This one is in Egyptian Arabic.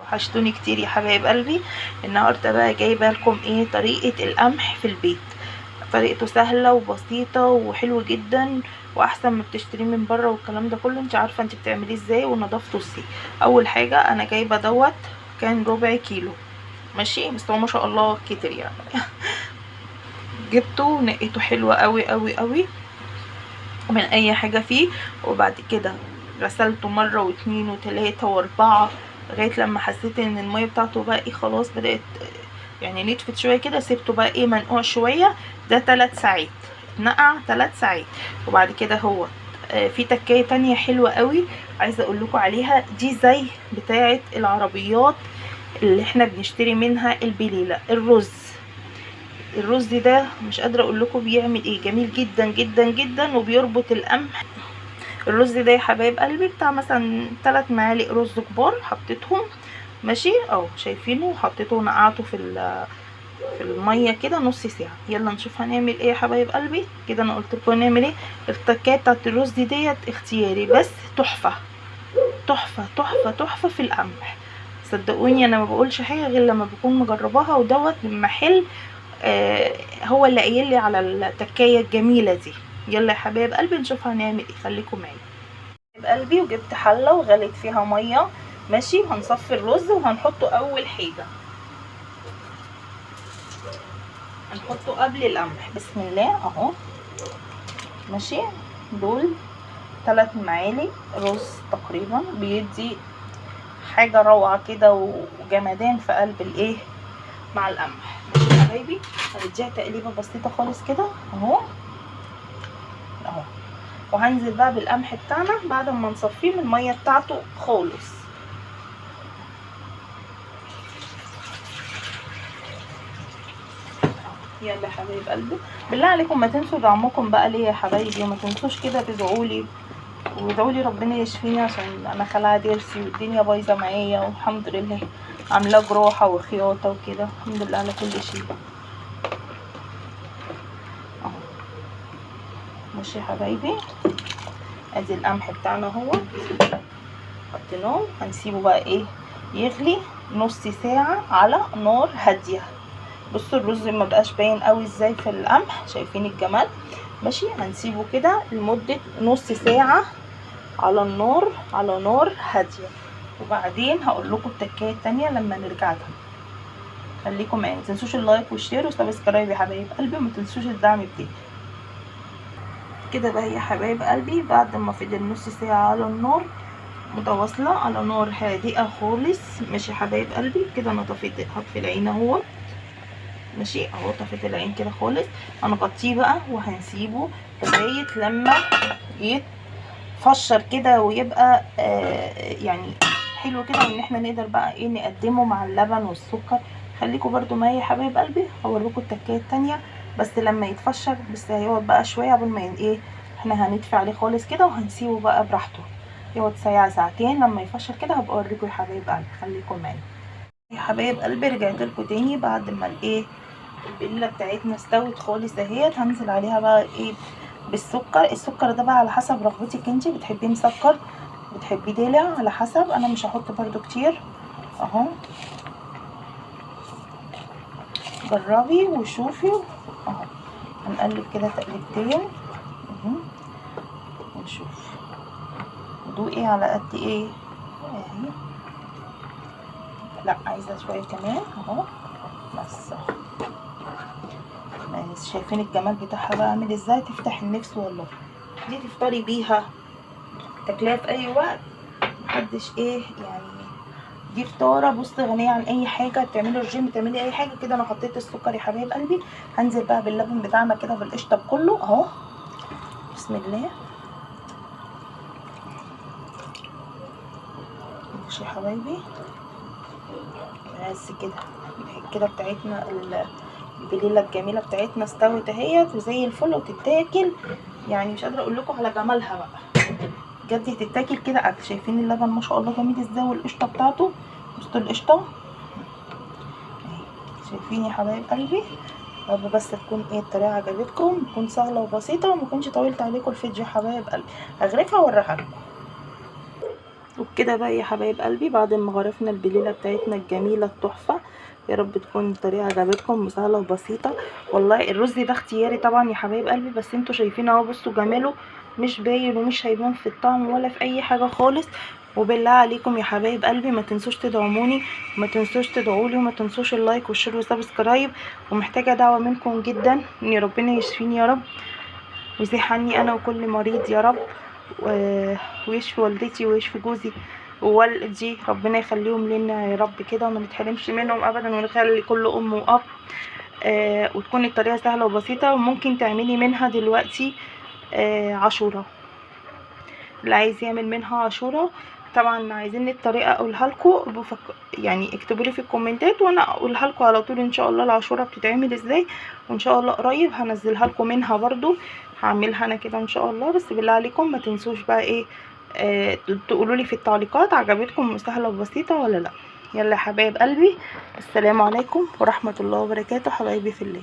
وحشتوني كتير يا حبايب قلبي. النهارده بقى جايبه لكم ايه طريقه القمح في البيت. طريقته سهلة وبسيطة وحلو جدا، واحسن ما بتشتريه من بره والكلام ده كله. انت عارفه انت بتعمليه ازاي ونظافته ازاي. اول حاجة انا جايبه دوت كان ربع كيلو، ماشي، بس هو ما شاء الله كتر يعني. جبته ونقيته حلو قوي قوي قوي من اي حاجة فيه، وبعد كده غسلته مرة واتنين وتلاتة واربعة لغاية لما حسيت ان المية بتاعته بقى ايه خلاص بدات يعني نطفت شوية كده. سبته بقى ايه منقوع شوية، ده 3 ساعات اتنقع 3 ساعات. وبعد كده هو في تكايه تانية حلوة قوي عايزه اقول لكم عليها، دي زي بتاعه العربيات اللي احنا بنشتري منها البليله. الرز ده مش قادرة اقول لكم بيعمل ايه، جميل جدا جدا جدا وبيربط القمح. الرز ده يا حبايب قلبي بتاع مثلا 3 معالق رز كبار حطيتهم، ماشي اهو شايفينه، حطيته ونقعته في المية كده نص ساعة. يلا نشوف هنعمل ايه يا حبايب قلبي. كده انا قلت لكم هنعمل ايه. التكايه بتاعت الرز ديت اختياري، بس تحفة تحفة تحفة تحفة في القمح. صدقوني انا ما بقولش حاجة غير لما بكون مجرباها، ودوت من محل هو اللي قايل لي على التكايه الجميلة دي. يلا يا حبايب قلبي نشوف هنعمل ايه، خليكم معايا. حبايب قلبي وجبت حله وغليت فيها مية، ماشي. هنصفي الرز وهنحطه اول حاجة، هنحطه قبل القمح. بسم الله اهو، ماشي. دول 3 معالق رز تقريبا، بيدي حاجة روعه كده وجمدان في قلب الايه مع القمح. ماشي يا حبايبي، هنديها تقليبه بسيطة خالص كده اهو اهو. وهنزل بقى بالقمح بتاعنا بعد ما نصفيه من المية بتاعته خالص. يلا يا حبايب قلبي، بالله عليكم ما تنسوا دعمكم بقى ليا يا حبايبي، وما تنسوش كده تدعولي وادعولي ربنا يشفيني عشان انا خلعه ضرسي والدنيا بايظة معايا، والحمد لله عامله جراحه وخياطه وكده، الحمد لله على كل شيء اهو. ماشي يا حبايبي، ادي القمح بتاعنا اهو حطيناه. هنسيبه بقى ايه يغلي نص ساعة على نار هادية. بصوا الرز ما بقاش باين قوي ازاي في القمح، شايفين الجمال؟ ماشي، هنسيبه كده لمدة نص ساعة على النار، على نار هادية. وبعدين هقول لكم التكايه التانية لما نرجع لها. خليكم معايا، ما تنسوش ال like وال share وال subscribe يا حبايب قلبي، وما تنسوش الدعم بتاعي. كده بقى يا حبايب قلبي بعد ما فضل نص ساعة على النار متواصلة على نار هادئة خالص، ماشي يا حبايب قلبي. كده انا طفيت، هطفي العين اهو، ماشي اهو، طفيت العين كده خالص. هنغطيه بقى وهنسيبه لغاية لما يتفشر كده ويبقى يعني حلو كده، وان احنا نقدر بقى ايه نقدمه مع اللبن والسكر. خليكم برده معايا يا حبايب قلبي، هوريكم التكايه التانية بس لما يتفشر، بس هيقعد بقى شوية قبل ما ايه احنا هندفي عليه خالص كده، وهنسيبه بقى براحته يقعد ساعة ساعتين. لما يفشر كده هبقى اوريكم يا حبايب قلبي، خليكم معايا يا حبايب قلبي. رجعت لكم تاني بعد ما الايه البليله بتاعتنا استوت خالص اهيت. هنزل عليها بقى ايه بالسكر. السكر ده بقى على حسب رغبتك انتي، بتحبيه مسكر بتحبيه دالع على حسب. انا مش هحط برده كتير اهو، جربي وشوفي اهو. هنقلب كده تقلبتين اهو ونشوف دوقي على قد ايه اهي. لا عايزه شوية كمان اهو، بس اهو. شايفين الجمال بتاعها بقى عامل ازاي، تفتح النفس والله. دي تفطري بيها، تاكليها في اي وقت، محدش ايه يعني. دي فطاره بصي غنية عن اي حاجة، تعملي الجيم تعملي اي حاجة كده. انا حطيت السكر يا حبايب قلبي. هنزل بقى باللبن بتاعنا كده بالقشطه كله اهو، بسم الله. ماشي يا حبايبي، بس كده كده بتاعتنا البليله الجميلة بتاعتنا استوت اهيت وزي الفل وتتاكل. يعني مش قادرة اقول لكم على جمالها بقى، بجد هتتاكل كده اكل. شايفين اللبن ما شاء الله جميل ازاي، والقشطه بتاعته، بصوا القشطه اهي، شايفين يا حبايب قلبي. يا رب بس تكون ايه الطريقة عجبتكم، تكون سهلة وبسيطة وما اكونش طولت عليكم الفيديو يا حبايب قلبي. هغرفها واوريها لكم. كده بقى يا حبايب قلبي بعد ما غرفنا البليله بتاعتنا الجميلة التحفة، يا رب تكون الطريقة عجبتكم وسهلة وبسيطة. والله الرز ده اختياري طبعا يا حبايب قلبي، بس انتوا شايفين اهو، بصوا جماله مش باين ومش هيبان في الطعم ولا في اي حاجة خالص. وبالله عليكم يا حبايب قلبي ما تنسوش تدعموني، وما تنسوش تدعولي، وما تنسوش ال like وال share وال subscribe. ومحتاجة دعوه منكم جدا ان ربنا يشفيني يا رب، ويزيح عني انا وكل مريض يا رب، ويشفي والدتي ويشفي جوزي ووالدي، ربنا يخليهم لنا يا رب كده وما نتحرمش منهم ابدا، ونخلي كل ام واب. وتكون الطريقة سهلة وبسيطة، وممكن تعملي منها دلوقتي عاشوره، اللي عايز يعمل منها عاشوره طبعا عايزين الطريقة اقولها لكم، يعني اكتبوا لي في الكومنتات وانا اقولها لكم على طول ان شاء الله العاشوره بتتعمل ازاي، وان شاء الله قريب هنزلها لكم منها برضو، هعملها انا كده ان شاء الله. بس بالله عليكم ما تنسوش بقى ايه تقولوا لي في التعليقات عجبتكم سهلة وبسيطة ولا لا. يلا يا حبايب قلبي، السلام عليكم ورحمة الله وبركاته حبايبي في الله.